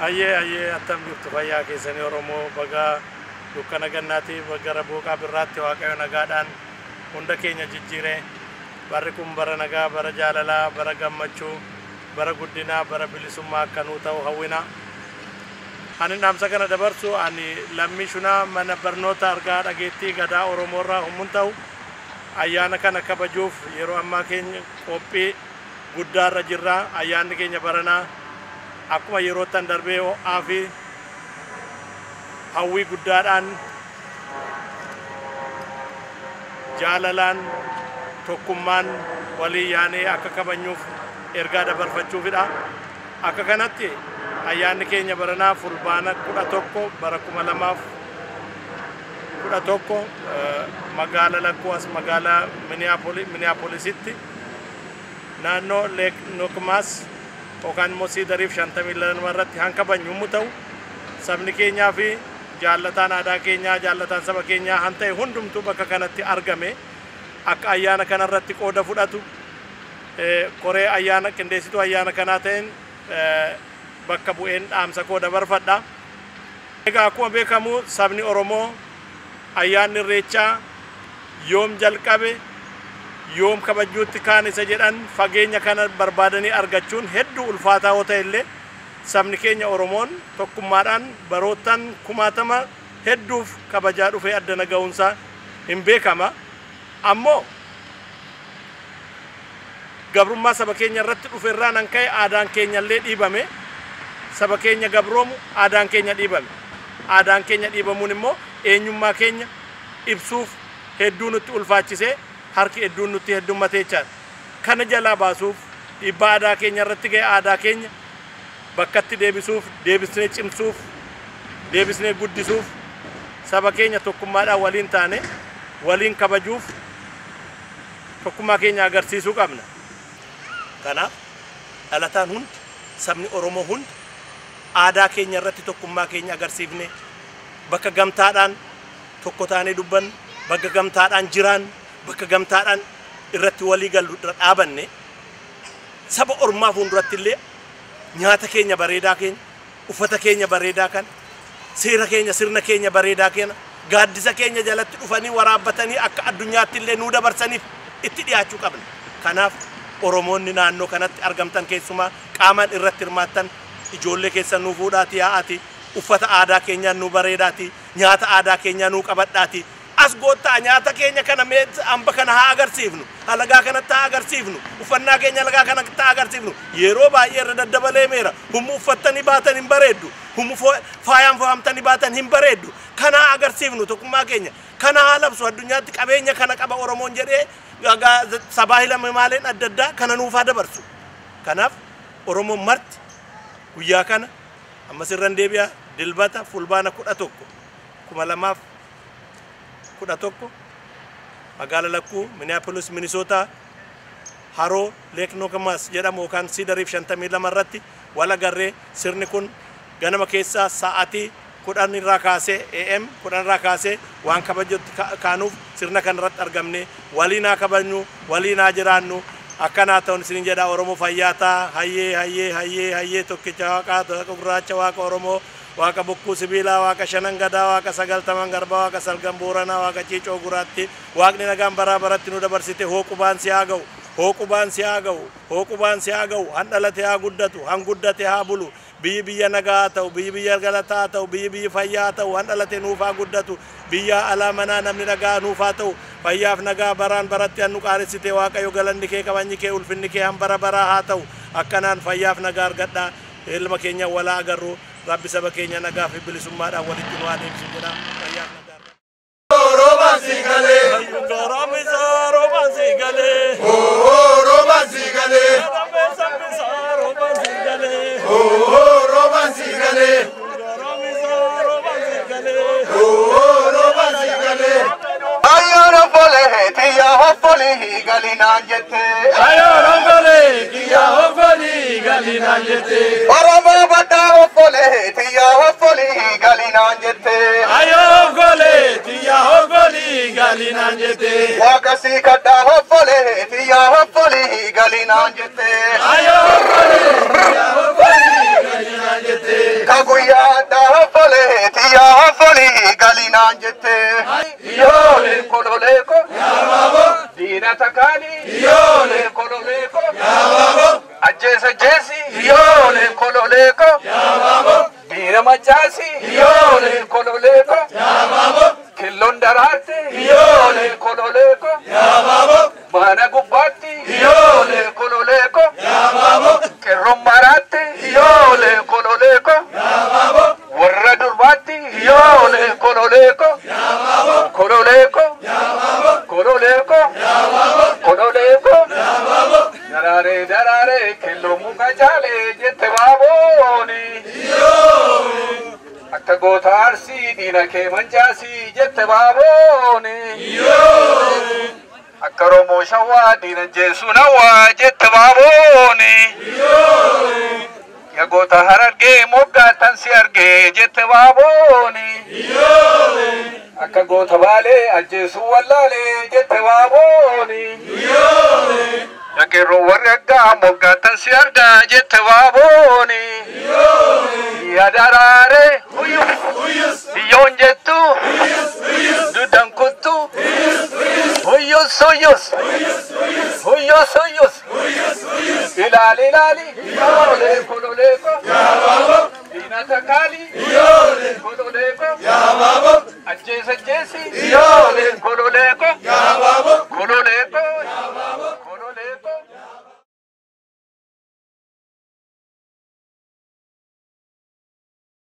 Hayyee hayyee attam jirtu fayyaa keessanii Oromoo bagaa dukkana gannaatii gara booqaa birraatti Waaqayyo nagaadhaan hunda keenya jijjiire. Barri kun bara nagaa, bara jaalalaa, bara gammachuu, bara guddinaa, bara bilisummaa akka nuu ta'u hawwina. Ani dhaamsa kana dabarsu ani lammii shunaa mana barnoota argaa dhageettii gadaa Oromoo irraa hummuun ta'u ayyaana kana kabajuuf yeroo ammaa keenya qophii guddaarra jirra. Ayyaanni keenya baranaa akkuma yeroo tan darbee ho'aa fi hawwii guddaadhaan jaalalaan tokkummaan walii yaanee akka kabajnuuf ergaa dabarfachuufidha. Akka kanatti ayyaanni keenya baranaa fulbaana 11 bara 2011 magaala Lakkuu as magaalaa Minneapolisitti naannoo Lake Nokomis yookaan immoo Cedariif 52 irratti han kabajnu yommuu ta'u sabni keenyaa fi jaallataan aadaa keenyaa jaallataan saba keenyaa han ta'e hundumtuu bakka kanatti argame akka ayyaana kanarratti qooda fudhatu koree ayyaana qindeessituu ayyaana kanaa ta'een bakka bu'een dhaamsa koo dabarfadha. Egaa akkuma beekamu sabni Oromoo ayyaanni Irreechaa yoom jalqabe yoom kabajuutti kaan isa jedhan fageenya kana barbaadanii argachuun hedduu ulfaataa yoo ta'e illee sabni keenya Oromoon tokkummaadhaan baroottan kumaatama hedduuf kabajaa dhufee addana ga'uunsaa hin beekama. Ammoo gabrummaa saba keenya irratti dhufe irraa nan ka'e aadaan keenya illee dhiibame. Saba keenya gabroomu aadaan keenya dhiibame. Aadaan keenya dhiibamuun immoo eenyummaa keenya ibsuuf hedduu nutti ulfaachisee harki hedduun nutti heddummatee jechaadha. Kana jalaa baasuuf dhiibbaa aadaa keenya irratti ga'e aadaa keenya bakkatti deebisuuf, deebisnee cimsuuf, deebisnee guddisuuf saba keenya tokkummaadhaan waliin taane waliin kabajuuf tokkummaa keenya agarsiisuu qabna. Kanaaf dhalataan hundi sabni Oromoo hundi aadaa keenya irratti tokkummaa keenya agarsiifne bakka gamtaadhaan tokko taanee dubbannu, bakka gamtaadhaan jiraan, bakka gamtaadhaan irratti walii gallu dhaabanne saba ormaa fuulduratti illee nyaata keenya bareedaa keenya, uffata keenya bareedaa kana, seera keenya sirna keenya bareedaa keenya gaaddisa keenya jalatti dhufanii waraabbatanii akka addunyaatti illee nuu dabarsaniif itti dhiyaachuu qabna. Kanaaf Oromoonni naannoo kanatti argamtan keessumaa qaamaan irratti hirmaattan ijoollee keessan nuu fuudhaati yaa'aati, uffata aadaa keenyaan nuu bareedaati, nyaata aadaa keenyaa nuu qabadhaati. As goottaa nyaata keenya kana mee hamba kana haa agarsiifnu, halagaa kanatti haa agarsiifnu, uffannaa keenya halagaa kanatti haa agarsiifnu. Yeroo baay'ee irra daddabalee meera hummu uffattanii baatan hin bareeddu, hummu faayaan fo'amtanii baatan hin bareeddu. Kana haa agarsiifnu tokkummaa keenya, kana haa labsu addunyaatti qabeenya kana qaba Oromoon jedhee sabaa hilame maaleen adda addaa kana nuufaa dabarsu. Kanaaf Oromoon marti guyyaa kana ammas irran deebi'a dilbata fulbaana 11 2011 magaala Lakkuu Minneapolis Minnesota haroo Lake Nokomis jedhamu yookaan Cedariif 52 irratti wal agarree sirni kun ganama keessaa sa'aatii 10 irraa kaasee AM 10 irraa kaasee waan kabajutti kaanuuf sirna kana irratti argamne waliin haa kabajnu, waliin haa jiraannu. Akkanaa ta'uun isin jedha Oromoo fayyaa ta'a. Hayyee hayyee hayyee hayyee tokkicha waaqaa waaqa gurraacha waaqa Oromoo waaqa bokkuu sibiilaa waaqa shanan gadaa waaqa sagaltaman garbaa waaqa salgan booranaa waaqa ciicoo guraatti waaqni nagaan baraa baratti nu dabarsite hooqubaan si haa ga'u, hooqubaan si haa ga'u, hooqubaan si haa ga'u. Han dhalate haa guddatu, han guddate haa bulu. Biyyi biyya nagaa haa ta'u, biyyi biyya galataa haa ta'u, biyyi biyyi fayyaa haa ta'u, han dhalate nuuf haa guddatu. Biyya alaa manaa namni nagaa nuuf haa ta'u. Fayyaaf nagaa baraan baratti hannu qaaressite Waaqayyo galanni kee kabajni kee ulfinni kee han bara baraa haa ta'u. Akkanaan fayyaaf nagaa argadhaa. Ilma keenya walaa agarru. Rabbi saba keenya nagaa fi bilisummaadhaan walitti nu haa deebisu jedha. Fayyaaf nagaa argadhaa. Roobaan si galee. Garamisa roobaan si galee. Roobaan si galee. Garamisa roobaan si galee. Roobaan si galee. Garamisa roobaan si galee. Roobaan si galee. Ayyaana folee tiyya hoffolii galinaan jette. Ayyaana folee tiyya hoffolii galinaan jette. Oromoo baddaa hoffolee tiyya hoffolii galinaan jette. Ayyaana folee tiyya hoffolii galinaan jette. Waaqa sii kadhaa hoffolee tiyya hoffolii galinaan jette. Ayyaana folee tiyya hoffolii galinaan jette. Ka guyyaa hoffolee tiyyaa hoffolii galinaan jette. Iyyoolee kololeeko. Diina takaali. Iyyoolee kololeeko. Ajjeesa jeesi. Iyyoolee kololeeko. Diina machaasi. Iyyoolee kololeeko. Killoon daraarte. Iyyoolee kololeeko. Mana gubbaatti. Iyyoolee kololeeko. Qeerroon maraatti. Iyyoolee kololeeko. Warra durbaatti. Iyyoolee kololeeko. Kololeeko. Kololeeko. Kololeeko. Daraaree daraaree killoo muka caalee jette baabooni. Akka goota arsii diina kee mancaasii jette baabooni. Akka Oromoo shawwaa diina jeesuu nawwaa jette baabooni. Ya goota harargee moggaattan si argee jette baabooni. Akka goota baalee ajjeesuu wallaalee jette baabooni. Ya qeerroo warri aggaa moggaattan si argaa jette baabooni. Ya daraaree hiyyoon jettu duddan kuttu huyyus huyyus huyyus huyyus ilaali ilaali kololee kololeeko diina takaali kololeeko ajjees ajjeesi